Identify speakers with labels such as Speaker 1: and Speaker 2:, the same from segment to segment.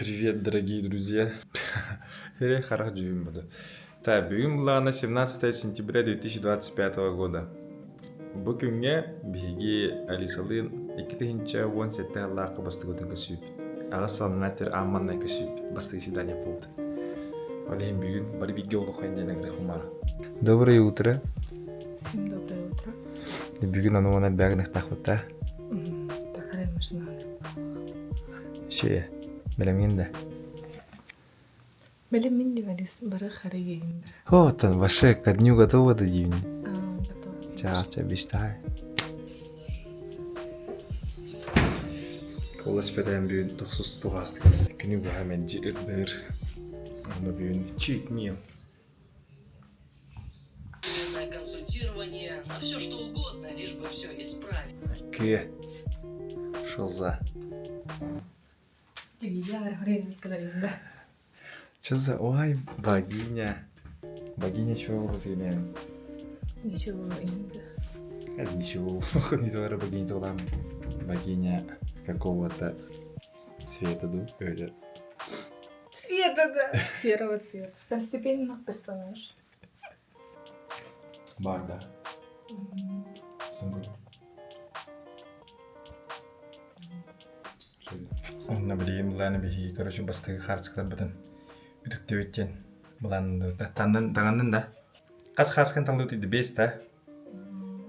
Speaker 1: Привет, дорогие друзья. Херей харах дьүһүн буду. Так, бүгүн былаана 17 сентября 2025 года. Бу күҥҥэ биһиги Алисалыын 2017 сыллаахха бастакытын көрсүбүппүт. Аҕыс сылынан тэр аан маҥнай көрсүбүппүт. Бастакы свидание буолбут. Ол иһин бүгүн бары бииргэ олоххо диэн ыҥырыахпын Доброе утро.
Speaker 2: Всем доброе утро.
Speaker 1: Бүгүн ону уонна элбэҕи гыныахтаахпыт да.
Speaker 2: Такая машина.
Speaker 1: Шее, бэлэмҥин да?
Speaker 2: Бэлэммин дивалис бары харыйыйын да.
Speaker 1: Вот он, ваше ко дню готово до дивни.
Speaker 2: Готово.
Speaker 1: Ча, ча, бистаай. Колос пэтээн бүгүн тохсус туҕаастык күнү быһа мэлдьи ырдыыр. Онно бүгүн cheat meal.
Speaker 3: На консультирование, на все что угодно, лишь бы все исправить.
Speaker 1: Кы. Что за? Что за... Ой, богиня. Богиня чего вот имеем?
Speaker 2: Ничего инде.
Speaker 1: Это ничего, не говорю богиня тогда. Богиня какого-то цвета, да? Или...
Speaker 2: Цвета, да. Серого цвета. Второстепенных персонаж.
Speaker 1: Бар, да. Онно билигин былааны биһиги короче бастакы хаартыскаларбытын үтүктүбүт диэн былаанныы таҥаннын да хас хааскан таллыбыт иди бес да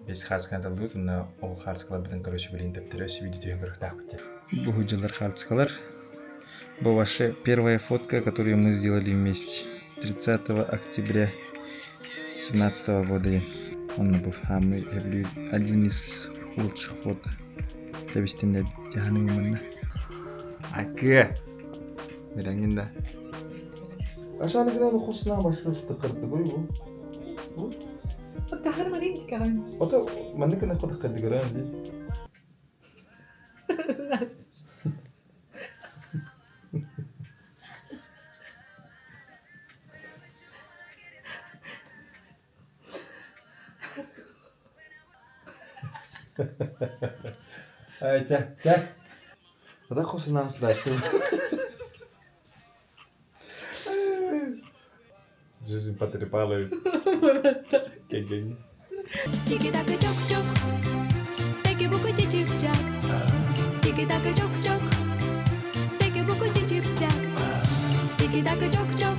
Speaker 1: бес хааскан таллыбыт уонна ол хаартыскаларбытын короче билигин төптөрө өссө видео түһэн көрүөхтээхпит диэн бу дьыллар хаартыскалар бу ваша первая фотка которую мы сделали вместе 30 октября 17 года онно бу самый один из лучших фото тэбистиннэ дьаһаныҥ манна акы билэҥҥин да
Speaker 4: Aşağıdakiler хосуна başlıyorsun tıkırdı bu. Bu.
Speaker 2: Оттахар марин кикаҕын.
Speaker 4: Ото маннык гына тыкырды көрөн дии.
Speaker 1: Ай, чэ, чэ. Ота хосунаам сыдаачтым. Жизнь потрепала. Кегень.
Speaker 5: Tiki-taka чок-чок, теки-буку чичипчак. Tiki-taka чок-чок, теки-буку чичипчак. Tiki-taka чок-чок,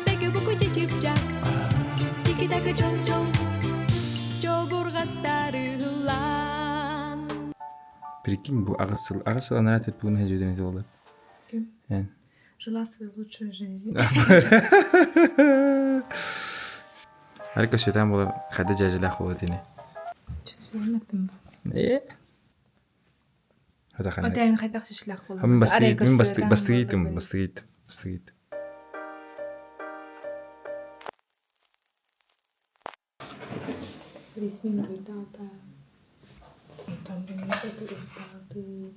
Speaker 5: теки-буку чичипчак. Tiki-taka чол-чол, чобургастарылан.
Speaker 1: Прикинь, бу аҕыс сыл, аҕыс сыл анараа төрт бугун хэдьүдэн этэ буолар.
Speaker 2: Ким?
Speaker 1: Эн.
Speaker 2: Жила свою лучшую жизнь.
Speaker 1: Арка сүтэн буолар хайда дьээдьэлээх буолар итини. Э?
Speaker 2: Отайын хайдах сүшлэх буолар.
Speaker 1: Мин бастыгыйтым, бастыгыйтым, бастыгыйтым, бастыгыйтым.
Speaker 2: Ресмин уруйдаата. Онтон уруйдаатым.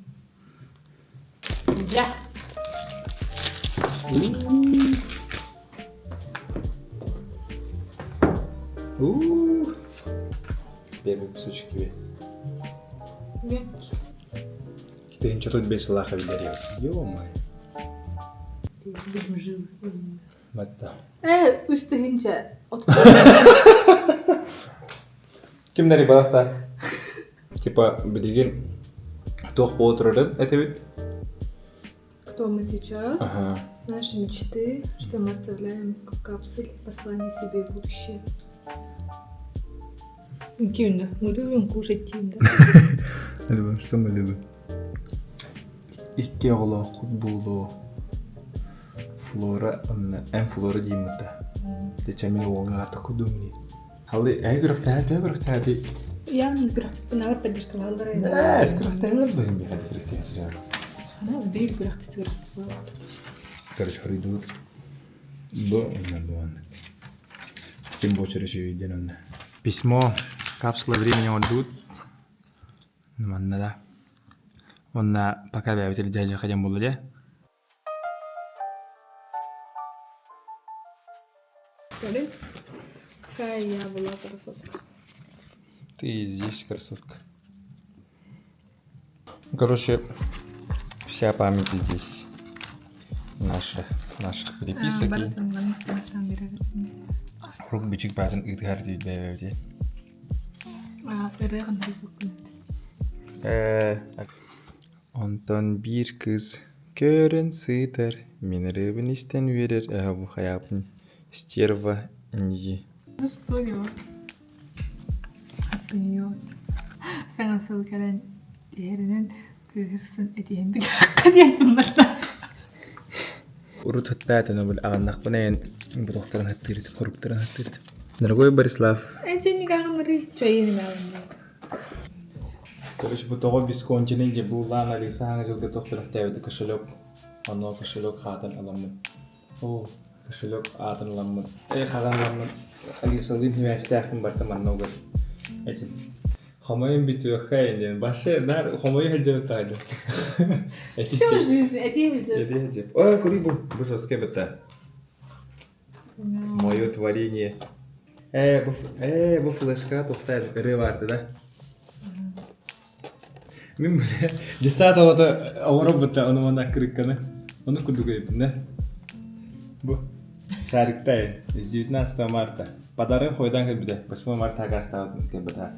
Speaker 2: Дьэ!
Speaker 1: У-у-у. Первый кусочек тебе.
Speaker 2: Мягкий.
Speaker 1: Ты ничего тут без лаха видарил. Ё-моё.
Speaker 2: Будем живы.
Speaker 1: Батта.
Speaker 2: Э, үс тыһыынча
Speaker 1: Кимнери балахта? Типа билигин туох буола турарын этэбит?
Speaker 2: Кто мы сейчас?
Speaker 1: Ага.
Speaker 2: Наши мечты, что мы оставляем в капсуле, послание себе в будущее. Тинда. Мы любим кушать тинда.
Speaker 1: Любим, что мы любим? Икки оҕолооххут буолуо. Флора, онно эн Флора дииммыта. Дечэ мин уолга аата кудум дии. Халы эй күрэхтэһэ төһө күрэхтэһэ
Speaker 2: Я күрэхтэспин поддержкалааллар.
Speaker 1: Ээ, күрэхтэһэлэр быһын биһэ күрэхтэһэлэр.
Speaker 2: Ана биир күрэхтэс күрэхтэс буолар.
Speaker 1: Короче, хоруйдубут. Бу онно буон. Ким буочары сүүйден онно. Письмо капсула времени ордут. Манна да. Онна пока бэйэбит дьэ дьэ буолла дьэ.
Speaker 2: Скажи, какая я была красотка.
Speaker 1: Ты здесь красотка. Короче, вся память здесь. Наших, наших переписок. Рук бичик баарын ыытыһар диэбэбит. Онтон биир кыыс көрөн сытар, мин ырыабын истэн үөрэр эһэ бу хайаабын стерва ньии.
Speaker 2: Что его? Саҥа сыл кэлэн иһэринэн кыыһырсын этиһэн бүтүөххэ диэн барда.
Speaker 1: Урут хаттаатына бул аҕыннахпына эн бутохторун хаттыырыт, хоруктарын хаттыырыт. Дорогой Борислав. Короче, бу тоҕо Висконтини де буллаан Алиса хаҥа дьылга туох сүрэхтээбит кошелек. Онно кошелек хаатын ыламмыт. О, кошелек аатын ыламмыт. Эй, хаҕан ыламмыт. Алисалыын химээстээхпин барта манна угар. Этин. Хомойун бүтүөххэ диэн. Башы, нар хомойу сылдьыбыт таайда.
Speaker 2: Всю жизнь этиһи
Speaker 1: Этиһи Ой, кури бу. Бу жестко бытта. Мое творение. Э, бу, э, бу флешка тухтай ырыа барды да. Мин бile десятого оҥоробута ону манна кырыкканы. Ону курдук өйбүн да. Бу шариктай с 19 марта. Подарок хойдан кэлбитэ. 8 марта акаастаабыт кэлбитэ.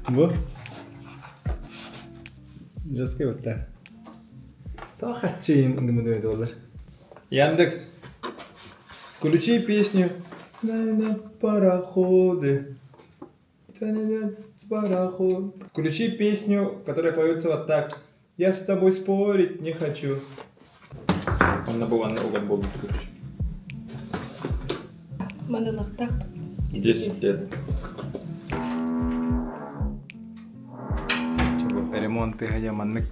Speaker 1: Бу жестко бытта. Тоох хаччыйым гымыды доллар. Яндекс, включи песню на пароходы. Пароход. Включи песню, которая поется вот так. Я с тобой спорить не хочу. Он на ванна угар буолбут короче.
Speaker 2: Манылахтах.
Speaker 1: 10 лет. Ремонт тыһайа маннык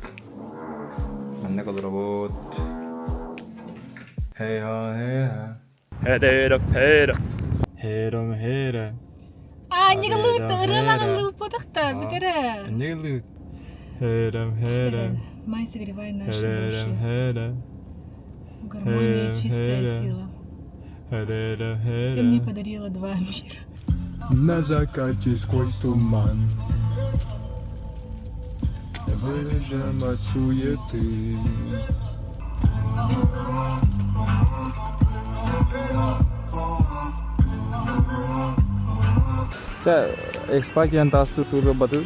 Speaker 1: маннык олоробут. Hey ha hey ha. Хедера хедера. Хером хера.
Speaker 2: А, нигылыбыт ырыалагыллыбыппатах та бүтэрэ.
Speaker 1: Нигылыбыт. Хером хером.
Speaker 2: Май согревай наши души.
Speaker 1: Хером
Speaker 2: Гармония и чистая сила. Ты мне подарила два мира.
Speaker 1: На закате сквозь туман Выбежим от суеты. Экспакиан тасту турбаты.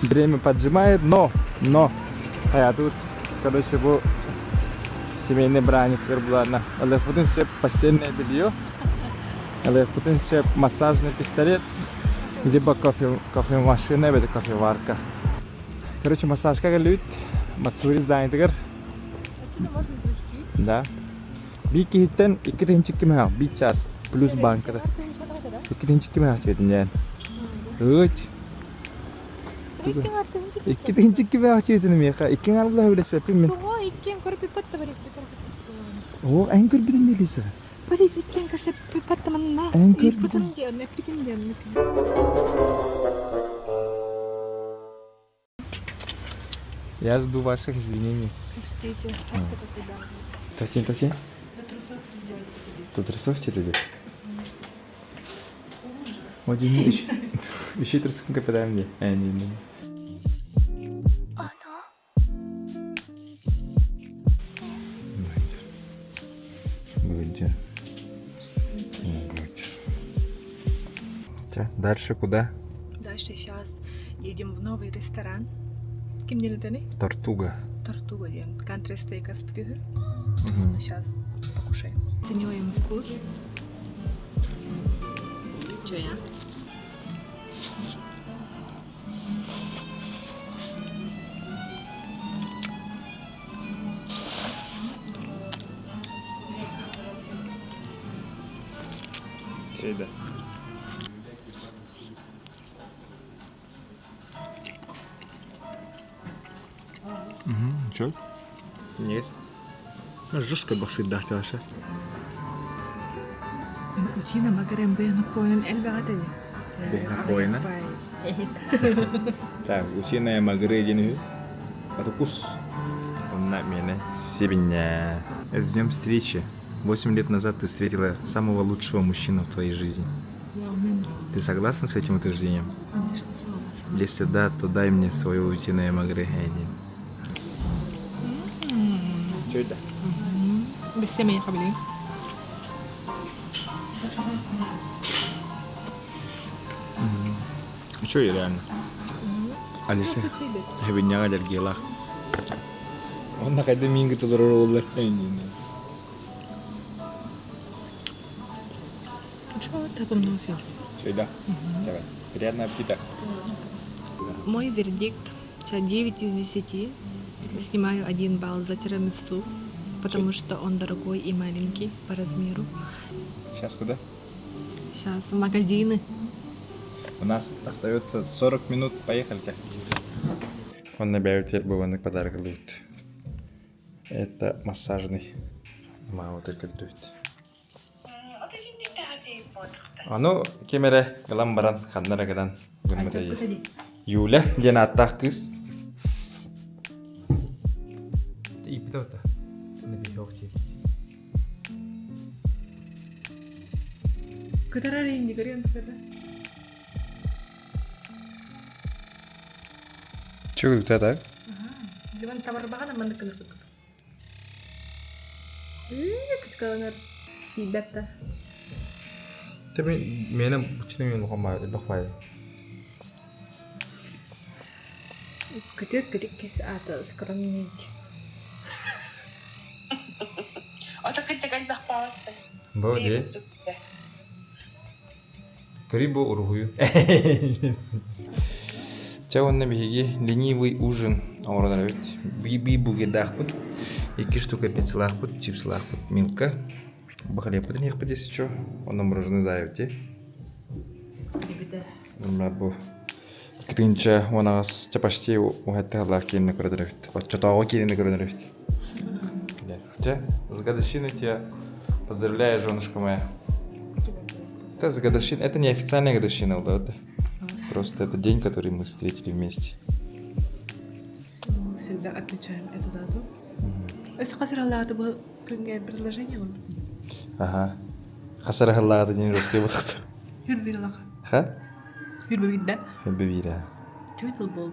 Speaker 1: Время поджимает, но, но, а тут, короче, бу семейный браник буларна. Ылыахпытын сөп постельное белье, ылыахпытын сөп массажный пистолет, либо кофе, кофемашина эбэтэр кофеварка. Короче, массажка кэллибит, Мацури зданиетыгар.
Speaker 2: Отсюда можно зашли.
Speaker 1: Да. Биир киһиттэн икки тыһыынча икки мөһөөх, биир час плюс банката. Икки тыһыынча икки мөһөөх диэтин диэн. Ыт. Икки тыһыынча икки мөһөөх диэтин миэхэ. Икки аҥаар үлэспэппин мин.
Speaker 2: Тоҕо иккиэн көрбүппэт да Борис
Speaker 1: Оо, эн көрбүтүн да Лиза.
Speaker 2: Борис иккиэн көрсөппүппэт да манна.
Speaker 1: Эн көрбүтүн.
Speaker 2: диэн, эппитин диэн.
Speaker 1: Я жду ваших извинений.
Speaker 2: Простите, как это куда?
Speaker 1: Тахтин, тахтин.
Speaker 2: До трусов раздевайтесь.
Speaker 1: До трусов тебе? Один еще, еще трусов капитан мне. А, не, не. Дальше куда?
Speaker 2: Дальше сейчас едем в новый ресторан. Ким не
Speaker 1: Тортуга.
Speaker 2: Тортуга диэн. Кантри стейк аспытыгы. Сейчас покушаем. Оцениваем вкус. Че я?
Speaker 1: Şeyde. Угу, чё? Есть. Ну, жестко бахсыдахты аша.
Speaker 2: Утина магарем бэйну коинен элбэҕэ
Speaker 1: Бэйну коинен? Так, утиная магры диэн үһү. Это кус. Онна миэнэ сибиннэ. С днем встречи. 8 лет назад ты встретила самого лучшего мужчину в твоей жизни. Ты согласна с этим утверждением?
Speaker 2: Конечно, согласна.
Speaker 1: Если да, то дай мне свое утиное магры. Что это?
Speaker 2: Без семени хабили.
Speaker 1: Что реально? Алиса, хабинняга аллергиялаах. Онна хайда миин кытылар олар.
Speaker 2: Чего ты помнился?
Speaker 1: Что да? Давай. Приятного аппетита.
Speaker 2: Мой вердикт 9 из 10. Снимаю 1 балл за тирамису, потому что он дорогой и маленький по размеру.
Speaker 1: Сейчас куда?
Speaker 2: Сейчас в магазины.
Speaker 1: У нас остается 40 минут. Поехали. Он набирает быванный подарок лут. Это массажный. Мама только любит. Аны ким эрэ ылан баран ханна эрэ гынан гыммыта Юля диэн ааттаах кыыс.
Speaker 2: Кытарар инди көрүөн
Speaker 1: Чего ты так?
Speaker 2: Ливан табарбаҕан маннык гынар Күскаланар тиийбэт да.
Speaker 1: Тебе мене буччина мен улахан элбэх баай.
Speaker 2: Күтүк күтүк кис ата скромненький.
Speaker 6: Ото кытчык элбэх баалатты.
Speaker 1: Бу дии. Көрүй бу уруһуйу. Чэ уонна биһиги ленивый ужин оҥорон эбит. Би бугердаахпыт, икки штука пиццалаахпыт, чипсылаахпыт, милка. Бахалеппытын иэхпит если чё. Онно мороженое заявить дии. Бу Кытынча уон аҕыс почти уһатты халлаах киинэ көрдөр эбит. Оччотооҕу киинэ көрдөр эбит. Чэ, с годовщиной тебя поздравляю, женушка моя. Это с годовщиной, это не официальная годовщина, да, это просто это день, который мы встретили вместе.
Speaker 2: Мы всегда отмечаем эту дату. Если хасаралааты был предложение был.
Speaker 1: Ага. Хасарахаллааты день русский будет.
Speaker 2: Хүрбилах.
Speaker 1: Ха?
Speaker 2: Хүрбибидда.
Speaker 1: Хүрбибида.
Speaker 2: Чөй тыл бол.